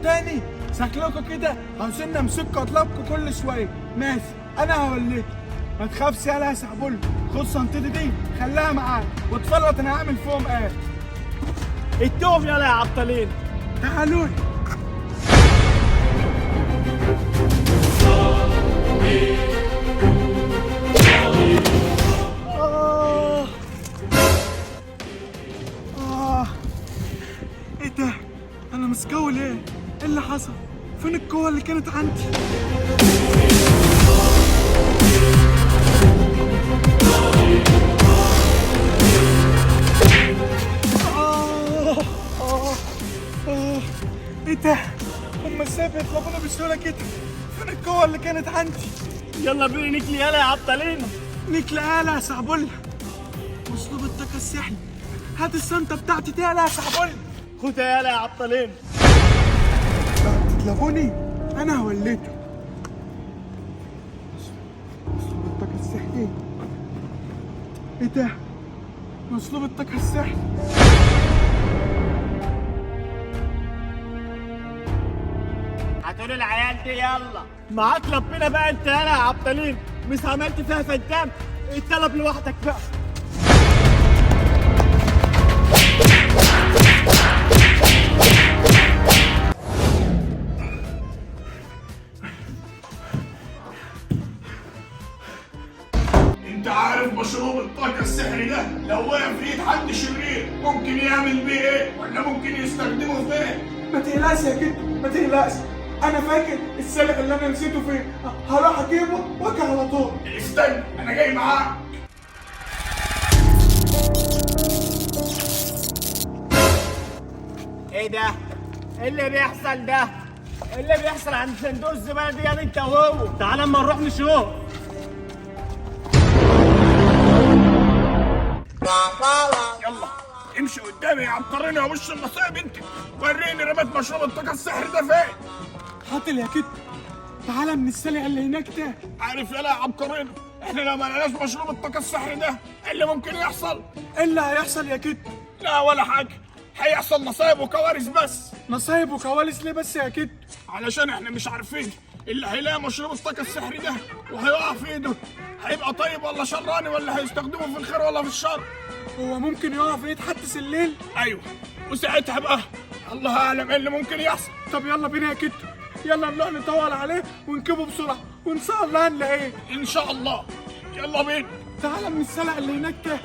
تاني؟ شكلكوا كده عاوزين نمسكوا اطلبكوا كل شوية. ماشي انا هوليك، ما تخافش يالا يا سحبول. خد شنطتي دي خليها معاك واتفرج انا هعمل فيهم ايه. اتوهم يلا يا عبطلين. تعالوا لي. آه. آه. ايه ده؟ انا مسكول ايه؟ ايه اللي حصل؟ فين القوة اللي كانت عندي؟ آه. آه. آه. ايه ده؟ هما ازاي بيطلبونا بسهولة كده؟ فين القوة اللي كانت عندي؟ يلا بينا نكلي يلا يا عبطلين. نكلي يالا يا سحبولة. اسلوب الطاقة السحري. هات الشنطة بتاعتي دي يالا يا سحبولة. خدها يلا يا عبطلين. تطلبوني انا هوليته. اسلوب الطاقة السحري. ايه ده؟ اسلوب الطاقة السحري. هاتولي العيال دي يلا. معاك ربنا بقى انت يلا يا عبطلين، مش عملت فيها فدام، اتطلب لوحدك بقى. انت عارف مشروب الطاقة السحري ده لو وقع في ايد حد شرير ممكن يعمل بيه ايه؟ ولا ممكن يستخدمه في ايه؟ ما تقلقش يا جدو، ما تقلقش، انا فاكر السلق اللي انا نسيته فين، هروح اجيبه واجي على طول. استنى انا جاي معاك. ايه ده؟ ايه اللي بيحصل ده؟ ايه اللي بيحصل عند صندوق الزبالة دي يا انت وهو؟ تعال اما نروح نشوف. يلا امشي قدامي يا عبقريني يا وش النصيب انت، وريني رميت مشروب الطاقة السحري ده فين؟ حاطل يا كده، تعالى من السلع اللي هناك ده. عارف يالا يا عبقريني، احنا لو ما لقيناش مشروب الطاقة السحري ده ايه اللي ممكن يحصل؟ ايه اللي هيحصل يا كده؟ لا ولا حاجة، هيحصل مصايب وكوارث بس. مصايب وكوارث ليه بس يا كده؟ علشان احنا مش عارفين اللي هيلاقي مشروب الطاقة السحري ده وهيقع في ايده هيبقى طيب ولا شراني، ولا هيستخدمه في الخير ولا في الشر. هو ممكن يقع في ايد حد سليل؟ ايوه، وساعتها بقى الله اعلم ايه اللي ممكن يحصل. طب يلا بينا يا كده، يلا نروح ندور عليه ونجيبه بسرعة وان شاء الله هنلاقيه. ان شاء الله، يلا بينا. تعالى من السلع اللي هناك ده.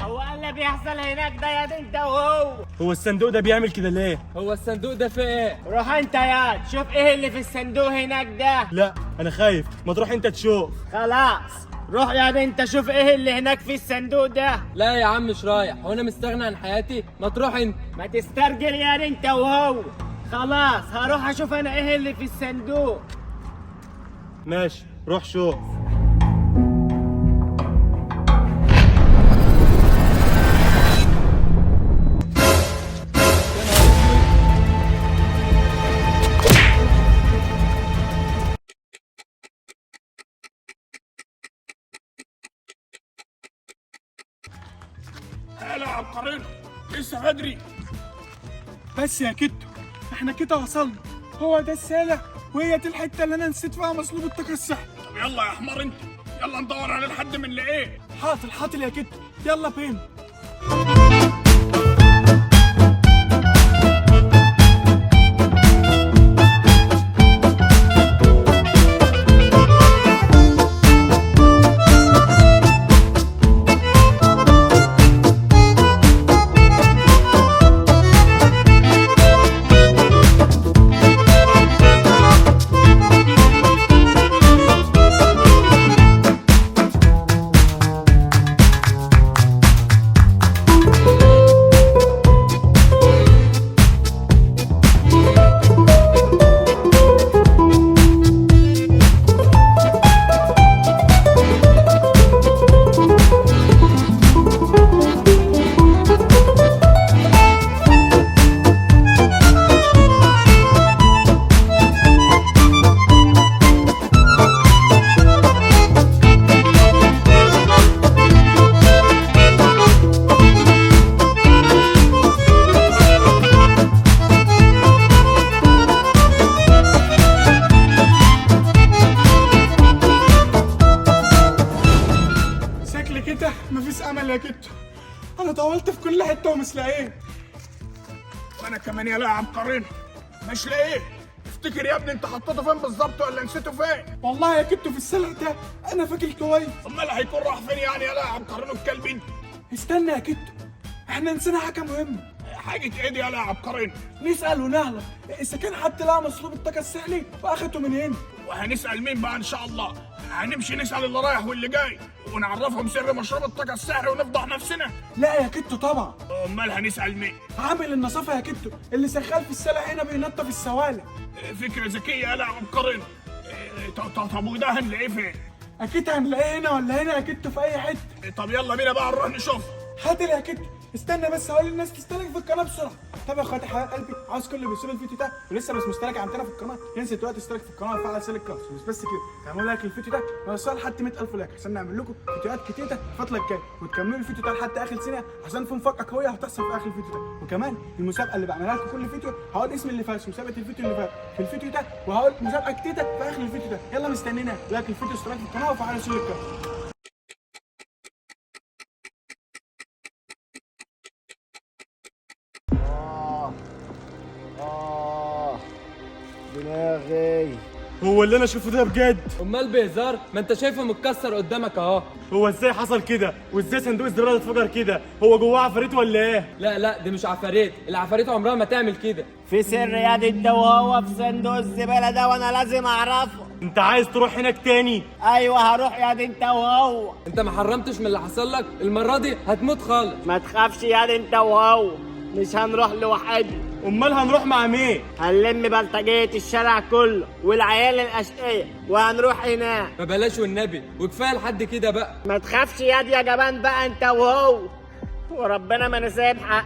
هو ايه اللي بيحصل هناك ده يا انت وهو؟ هو الصندوق ده بيعمل كده ليه؟ هو الصندوق ده فيه ايه؟ روح انت يا شوف ايه اللي في الصندوق هناك ده. لا انا خايف، ما تروح انت تشوف. خلاص روح يا انت شوف ايه اللي هناك في الصندوق ده. لا يا عم مش رايح، هو انا مستغني عن حياتي؟ ما تروح انت. ما تسترجل يا انت وهو. خلاص هروح اشوف انا ايه اللي في الصندوق. ماشي روح شوف. هلا يا عبقرينو، لسه بدري. بس يا كتو احنا كده وصلنا، هو ده السالع وهي دي الحتة اللي انا نسيت فيها مسلوب الطاقة السحري. طب يلا يا حمار انت، يلا ندور على لحد من نلاقيه. حاضر حاضر يا كتو، يلا بينا. مفيش امل يا كتو، انا طولت في كل حتة ومش لاقيه. وانا كمان يا لا عبقرينو مش لاقيه. افتكر يا ابني انت حطيته فين بالظبط ولا نسيته فين؟ والله يا كتو في السلق ده، انا فاكر كويس. امال هيكون راح فين يعني يا لا عبقرينو الكلب انت؟ استنى يا كتو، احنا نسينا حاجة مهمة. حاجة ايه دي يا لا عبقرينو؟ نسال ونعلم اذا كان حد لقى مصلوب الطاقة السحري واخده من هنا. وهنسال مين بقى ان شاء الله؟ هنمشي نسال اللي رايح واللي جاي ونعرفهم سر مشروب الطاقة السحري ونفضح نفسنا؟ لا يا كتو طبعا. امال هنسال مين؟ عامل النظافة يا كتو، اللي شغال في السلة هنا بينظف السوالع. فكرة ذكية يا لا عبقرينو. طب وده هنلاقيه فين؟ اكيد هنلاقيه هنا ولا هنا يا كتو، في اي حتة. طب يلا بينا بقى نروح نشوف. حاضر يا كتو، استنى بس هقول للناس تشترك في القناة بسرعة. طب يا اخواتي حبايب قلبي، عاوز كل اللي بيشوف الفيديو ده ولسه مش مشترك عندنا في القناة ينزل دلوقتي يشترك في القناة ويفعل زر الجرس. مش بس كده، تعملوا like للفيديو ده نوصل لحد 100,000 like عشان نعمل لكم فيديوهات كتيرة الفترة الجاية، وتكملوا الفيديو ده لحد اخر ثانية عشان في مفاجاة قوية هتحصل في اخر الفيديو ده. وكمان المسابقة اللي بعملها لكم كل فيديو هقول اسم اللي فاز مسابقة الفيديو اللي فات في الفيديو ده، وهقول مسابقة جديدة في اخر الفيديو ده. يلا مستنينا، like الفيديو، اشتراك في القناة وفعلوا زر الجرس. دماغي. هو اللي انا اشوفه ده بجد؟ امال بهزار؟ ما انت شايفه متكسر قدامك اهو. هو ازاي حصل كده؟ وازاي صندوق الزبالة ده اتفجر كده؟ هو جواه عفاريت ولا ايه؟ لا لا دي مش عفاريت، العفاريت عمرها ما تعمل كده. في سر يا دي انت وهو في صندوق الزبالة ده، وانا لازم اعرفه. انت عايز تروح هناك تاني؟ ايوه هروح يا دي انت وهو. انت ما حرمتش من اللي حصل لك؟ المرة دي هتموت خالص. ما تخافش يا دي انت وهو، مش هنروح لوحدنا. امال هنروح مع مين؟ هنلم بلطجية الشارع كله والعيال الأشقية وهنروح هناك. ما بلاش والنبي، وكفاية لحد كده بقى. ما تخافش يا دي يا جبان بقى انت وهو، وربنا ما انا سايب حق.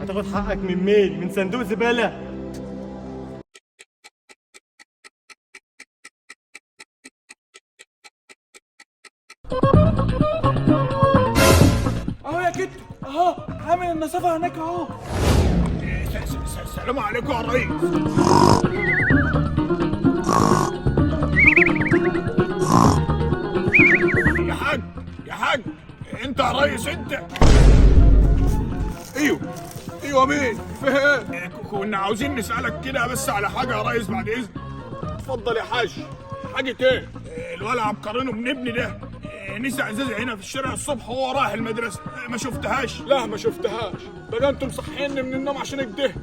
هتاخد حقك من مين؟ من صندوق زبالة؟ اهو يا كتو، اهو عامل النظافة هناك اهو. السلام عليكم يا ريس. يا حاج يا حاج، انت يا ريس انت. ايوه ايوه مين؟ فيه ايه؟ كنا عاوزين نسألك كده بس على حاجة يا ريس بعد إذنك. اتفضل يا حاج. حاجة ايه؟ الولع عبقرينو ابن ابني ده نسى ازازة هنا في الشارع الصبح وهو رايح المدرسة، ما شفتهاش؟ لا ما شفتهاش، ده انتم مصحيني من النوم عشان كده.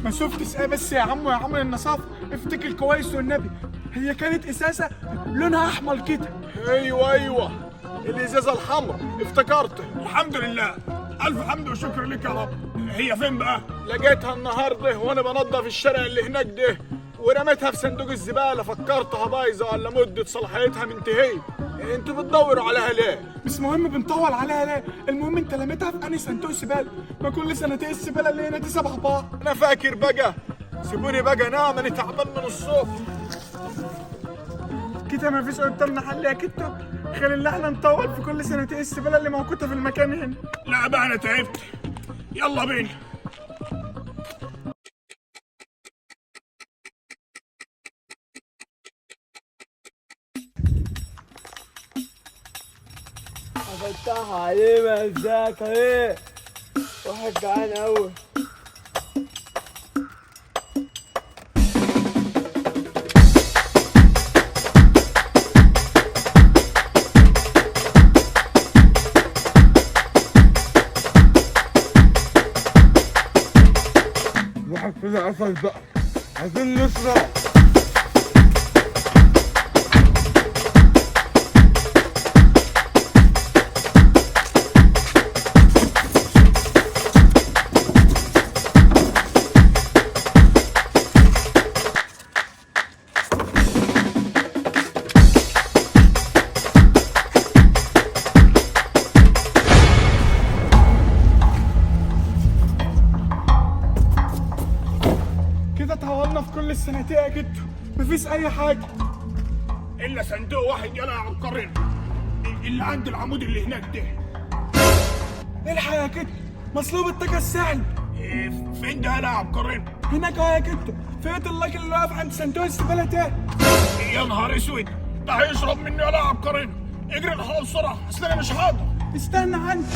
ما شفتش ايه بس يا عمو يا عم النصافه، افتكر كويس والنبي، هي كانت ازازة لونها احمر كده. ايوه ايوه الازازه الحمراء افتكرت. الحمد لله، الف حمد وشكر لك يا رب. هي فين بقى؟ لقيتها النهارده وانا بنضف الشارع اللي هناك ده، ورميتها في صندوق الزبالة، فكرتها بايظة ولا مده صلاحيتها منتهية. انتوا بتدوروا عليها ليه؟ مش مهم بنطول عليها ليه، المهم انت لميتها في انهي صندوق زبالة؟ ما كل صناديق الزبالة اللي هنا دي سبع بعض. انا فاكر بقى، سيبوني بقى نام، انا تعبان من الصبح. كده ما فيش قدامنا حل يا كتو غير ان احنا نطول في كل صناديق الزبالة اللي موجودة في المكان هنا. لا بقى انا تعبت، يلا بينا. افتح عليه مزاك ايه، واحد جعان قوي. الواحد كده قفل بقى، عايزين نسرع. كده طولنا في كل السنتين يا جدو، مفيش اي حاجة الا صندوق واحد يلا يا عبقرينو، اللي عند العمود اللي هناك ده. الحق يا جدو، مصلوب الطاقة السحري. فين ده يلا يا عبقرينو؟ هناك اهو يا جدو، فين الراجل اللي واقف عند صندوق الزبالة ده؟ يا نهار اسود، ده هيشرب مني ولا عبقرينو. اجري الحق بسرعة، اصل انا مش هقدر. استنى عندي.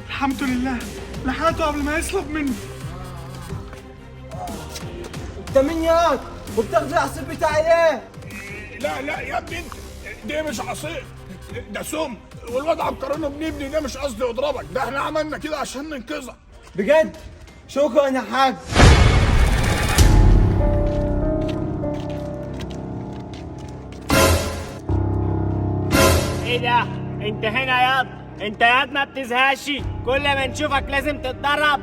الحمد لله لحقته قبل ما يسلب منه. انت مين ياض؟ وبتاخد العصير بتاعي ليه؟ لا لا يا ابني انت، ده مش عصير، ده سم. والواد عبقرينو ابن ابني ده مش قصدي يضربك، ده احنا عملنا كده عشان ننقذك. بجد؟ شكرا يا حاج. ايه ده؟ انت هنا ياض؟ انت ياض ما بتزهقش، كل ما نشوفك لازم تتدرب.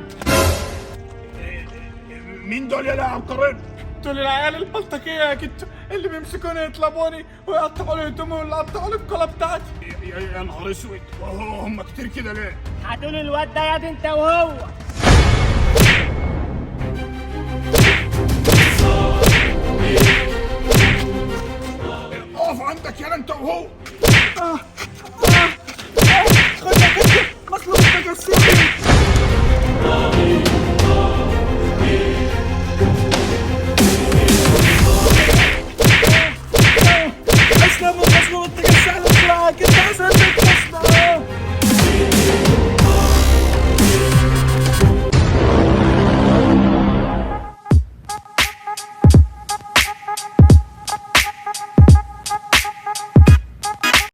مين دول يا عبقرينو؟ دول العيال البلطجية يا جدو اللي بيمسكوني يطلبوني ويقطعوا لي هدومي واللي قطعوا لي الكولا بتاعتي. يا نهار اسود، هم كتير كده ليه؟ هتقول الواد ده ياض انت وهو. اقف عندك يا انت وهو.